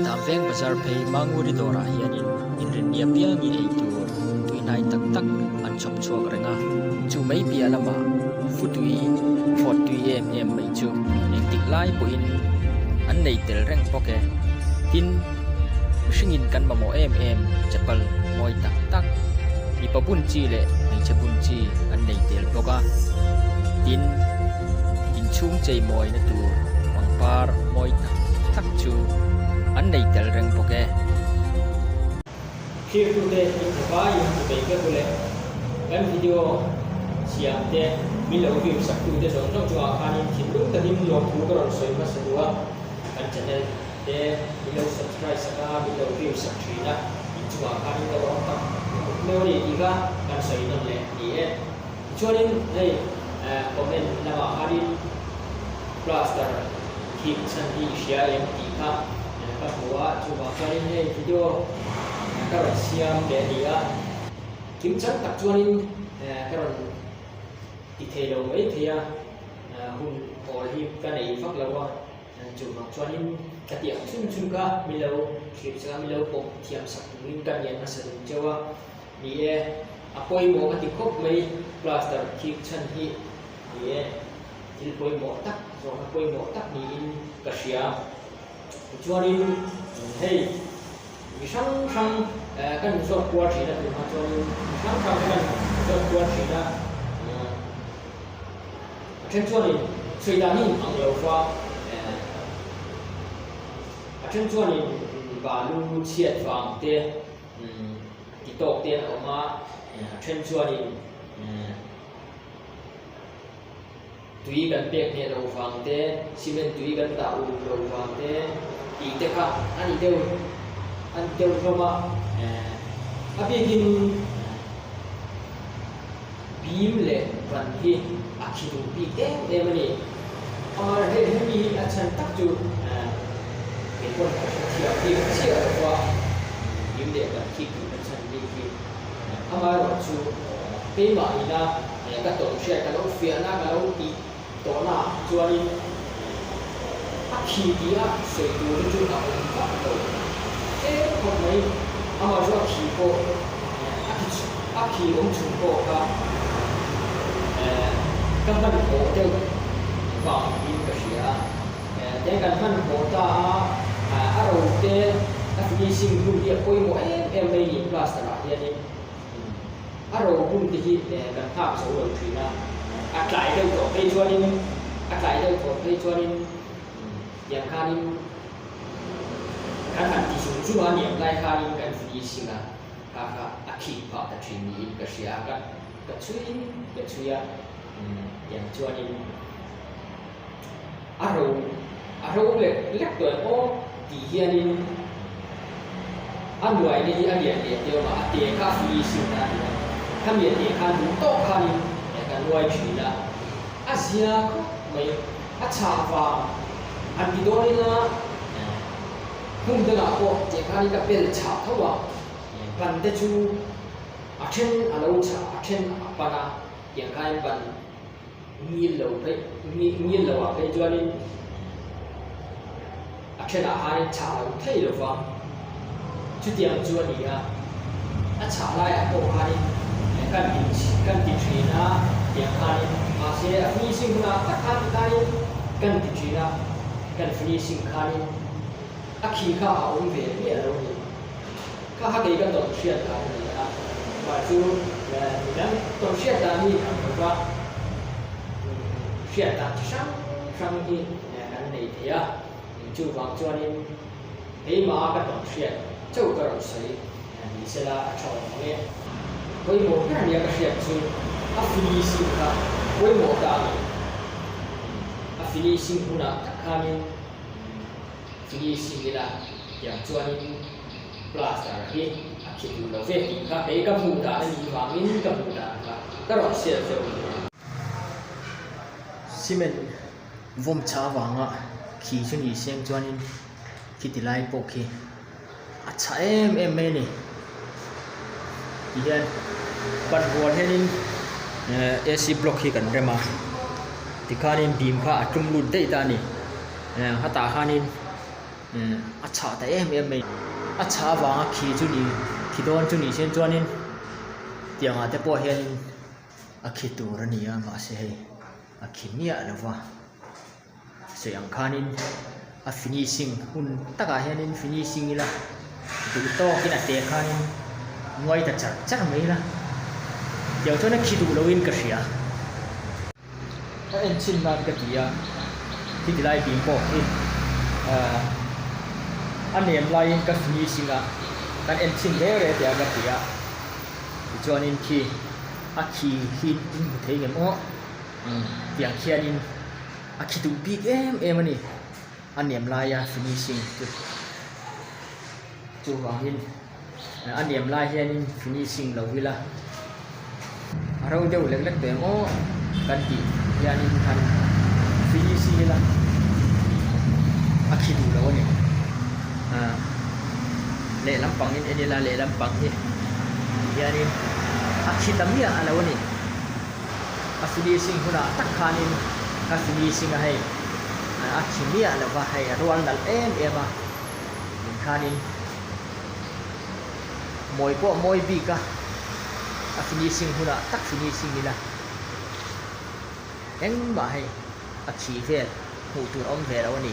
Damveng bazar phei Manguri dawrah hianin inrinni apiangin eitur tuihnai tak tak an chhawp chhuak reng a, chu mai piah lamah futui vawt tui em em mai chu engtik lai pawhin an nei tel reng bawk e. Tin, mihringin kan mamawh em em chapal mawi tak tak, mipa bun chi leh hmeichhe bun chi an nei tel bawk a. Tin, inchhung chei mawina tur pangpar mawi tak tak chu an nei tel reng bawk e. Thirtute min hmu vaiin hmu thei vek ule. Kan video siam te min lo view sak tute zawng zawng chungah khanin thinlung takin lawmthu ka rawn sawi hmasa duh a, kan channel te min lo subscribe sak a, min lo view sak thin a, in chungah khanin ka lawm tak meuh a ni tih kha kan sawi nawn leh ni e. Tichuanin hei comment lamah khanin plaster khik chhan hi i hria em tih kha ka hmu a, chuvang chuanin hei video ka rawn siam leh a ni a, kimchang tak chuanin ka rawn ti thei lo mai thei a, hun awl hi ka nei vak lo a, chuvang chuanin ka tih ang chhun chhun kha min lo thlir sak a, min lo pawm thiam sak turin ka ngen hmasa dun cheu a. Ni e, a pawimawh ka ti khawp mai plaster khik chhan hi ni e, thil pawimawh tak zawhna pawimawh tak niin ka hria. Tichuanin hei mi hrang hrang kan zawt kual thin a tunah chuanin mi hrang hrang te kan zawt kual thin a, a then chuanin sawi dan hi in ang lo va, a then chuanin balu chhiat vang te, Ti tawk te an awm a, a then chuanin tui kan pek hneh loh vang te, cement tui kan dah uluk loh vang te tih te kha a ni deuh a ni deuh hlawm a. A bikin bim leh ban hi a khi duh bik em em a ni. Amaherawhchu hemi hi a chhan tak chu kei pawn ka hre thiam bik chiah lo va, bim leh ban khi duh na chhan bik hi. Amaherawhchu keimah ina ka tawnhriat ka lo fiahna ka lo tih tawhna ah chuanin a khi tih a sawi tur hi chu a awm vak lo tlem khawp mai. Amaherawhchu a khi pawh a khi a khi awm chhun pawh kha ka hmanhmawh deuh vang in ka hria a. Tiang kan hmanhmawh ta a, a ro te a finishing hun hi a pawimawh em em mai ni plaster ah hianin. A ro hun te hi kan nghak zo lo thin a, a tlai deuh tawh phei chuanin a tlai deuh tawh phei chuanin tiang khanin kan han ti zung zung a niang lai khanin kan finishing a kha kha a khik phah ta thin niin ka hria a, ka ka chhui ka chhui a tiang chuanin a ro a ro lek lek tawh em aw tih hianin a nuaina hi a lian leh deuh a, a te kha a finishing na a ni a, khami a te khan duh tawk khanin ka nuai thin a, a zia khawp mai, a chhah vang han ti dawn ila hmun dangah pawh tih khanin ka bel chhah tho a, ban te chu a then a lo chhah a then a pan a tiang khanin ban. Ngil lo phei ngil lo ah phei chuanin a thenah khanin chhah lo thei lo va, chutiang chu a ni a, a chhah laiah pawh khanin kan ti kan ti thin a tiang khanin mahse a finishing hunah tak khan tikhanin kan ti thin a, kan finishing khanin a khi kha a awm ve miah lo a ni. Kha kha kei ka tawn hriat dan a ni a, mah chu midang tawn hriat dan hi ang lo va, hriat dan chi hrang hrang hi kan nei thei a, chuvang chuanin keimah ka tawn hriat chauh ka rawn sawi ni sela a tha awm ang e. Pawimawh ber nia ka hriat chu a finishing kha pawimawh ta a ni. A finishing hunah tak khanin finishing ila tiang chuanin plaster hi a khi duh lo ve tih kha kei ka hmuh dan a nih vangin ka hmuh dan kha ka rawn share zeuh a ni. Cement vawm chha avanga khi chu ni seng chuanin khiti lai pawh khi a chha em em mai a ni. Tihian ban rual hianin AC block hi kan rem a tikhanin bim kha a tlum lut daih ta a ni. Hetah khanin. A chhah ta em em mai. A chhah avanga khi chu ni khi dawn chu ni sen chuanin tiang ah te pawh hianin a khi tur a ni a mahse hei a khi miah lo va sawi ang khanin a finishing hun takah hianin finishing ila duh tawkin a teh khanin nuai ta char char mai ila tiang chuan a khi duh loin ka hria. A en chhin nan ka ti a, khiti lai bing pawh khi ahh a nem laiin ka finishing a, kan en chhin reng reng tih a ka ti a, tichuanin khi a khi hi in hmu thei ngem aw umm tiang khianin a khi duh bik em em a ni, a nem laia finishing chu chuvangin. A niam lai hianin finishing lo ila a ro deuh lek lek teh maw kan tih hianin han finishing ila a khi duh lo a ni. Ahh lehlam pangin en ila lehlam pang hi tihianin a khi ta miah a lo a ni. A finishing hunah tak khanin ka finishing a hei a khi miah lo va hei a rual nalh em em a tinkhanin. Mawi pawh mawi bik a, a finishing hunah tak finishing ila engmah hei a thi vel hmuh tur a awm ve lo a ni.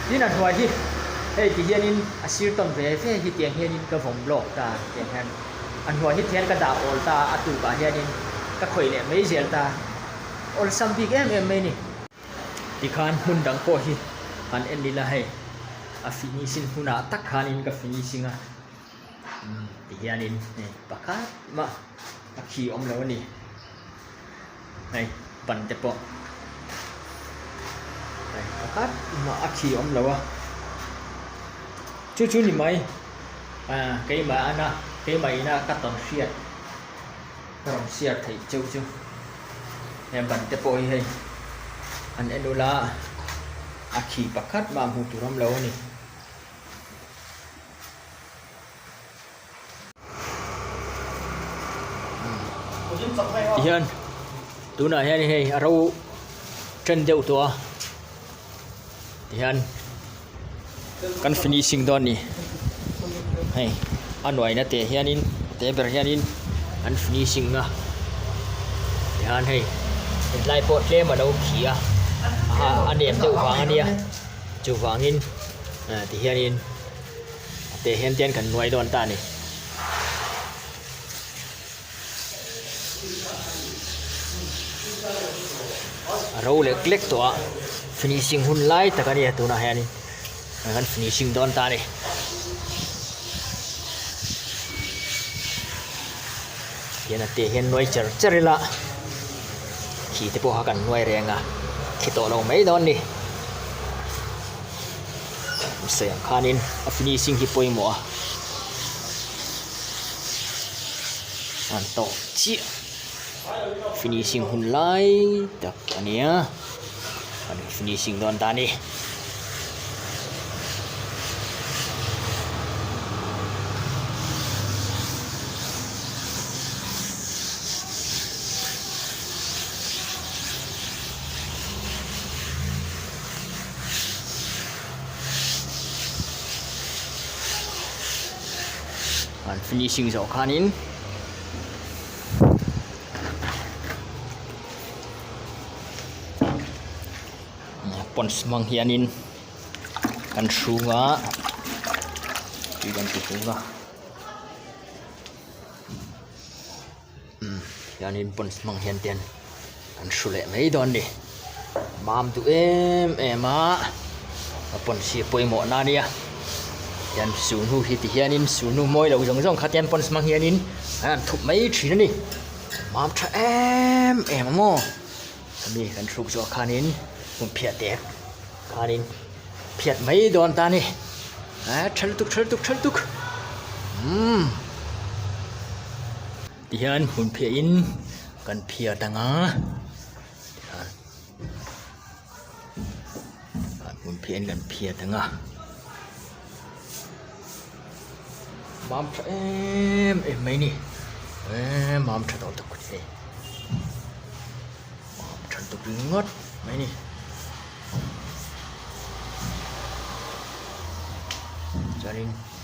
Tin a hnuai hi hei ti hianin a sir tawn ve ve hi tiang hianin ka vawm lawk ta tiang hian a hnuai hi thian ka dah awl ta a tukah hianin ka khawih leh mai zel ta awlsam bik em em mai a ni. Tikhan hmun dang pawh hi han en ila hei a finishing hunah tak khanin ka finishing a umm tihianin hei pakhat mah a khi awm lo a ni hei ban te pawh hei pakhat mah a khi awm lo a chu chu ni mai ah keimah ana keimah ina ka tawn hriat ka rawn share theih cheu chu he ban te pawh hi hei an en ula a khi pakhat mah hmuh tur awm lo a ni. Tihian tunah hian hei a ro ṭan deuh tawh a tihian kan finishing dawn a ni hei a nuaina teh hianin teh ber hianin an finishing a tihian hei hetlai pawh tlem a lo khi a a nem deuh vang a nia chuvangin ah tihianin teh hian te kan nuai dawn ta a ni. A ro lek lek tawh a finishing hun lai tak a nia tunah hianin kan finishing dawn ta a ni. Tihian a te hian nuai cher cher ila khi te pawh kha kan nuai reng a khi tawh lo mai dawn a ni. Sawi ang khanin a finishing hi pawimawh a. An tawk chiah finishing hun lai tak a nia an finishing dawn ta a ni. An finishing zawh khanin ponds hmang hianin kan hrung a tui kan ti hrung a umm hianin ponds hmang hian te kan hru leh mai dawn a ni mam duh em em a a ponds hi a pawimawh na ania hian sunu hi ti hianin sunu mawi lo zawng zawng kha te ponds hmang hianin an han thup mai thin a ni mam tha em em a maw hemi kan hruk zawh khanin hmun phiah tek khanin phiat mai dawn ta a ni ah tha lutuk tha lutuk tha lutuk umm. Tihian hmun phiahin kan phiat ang a tihian hmun phiahin kan phiat ang a mam tha em em mai a ni eee mam tha tawh tak a ni mam tha lutuk ringawt mai a ni. Chuanin.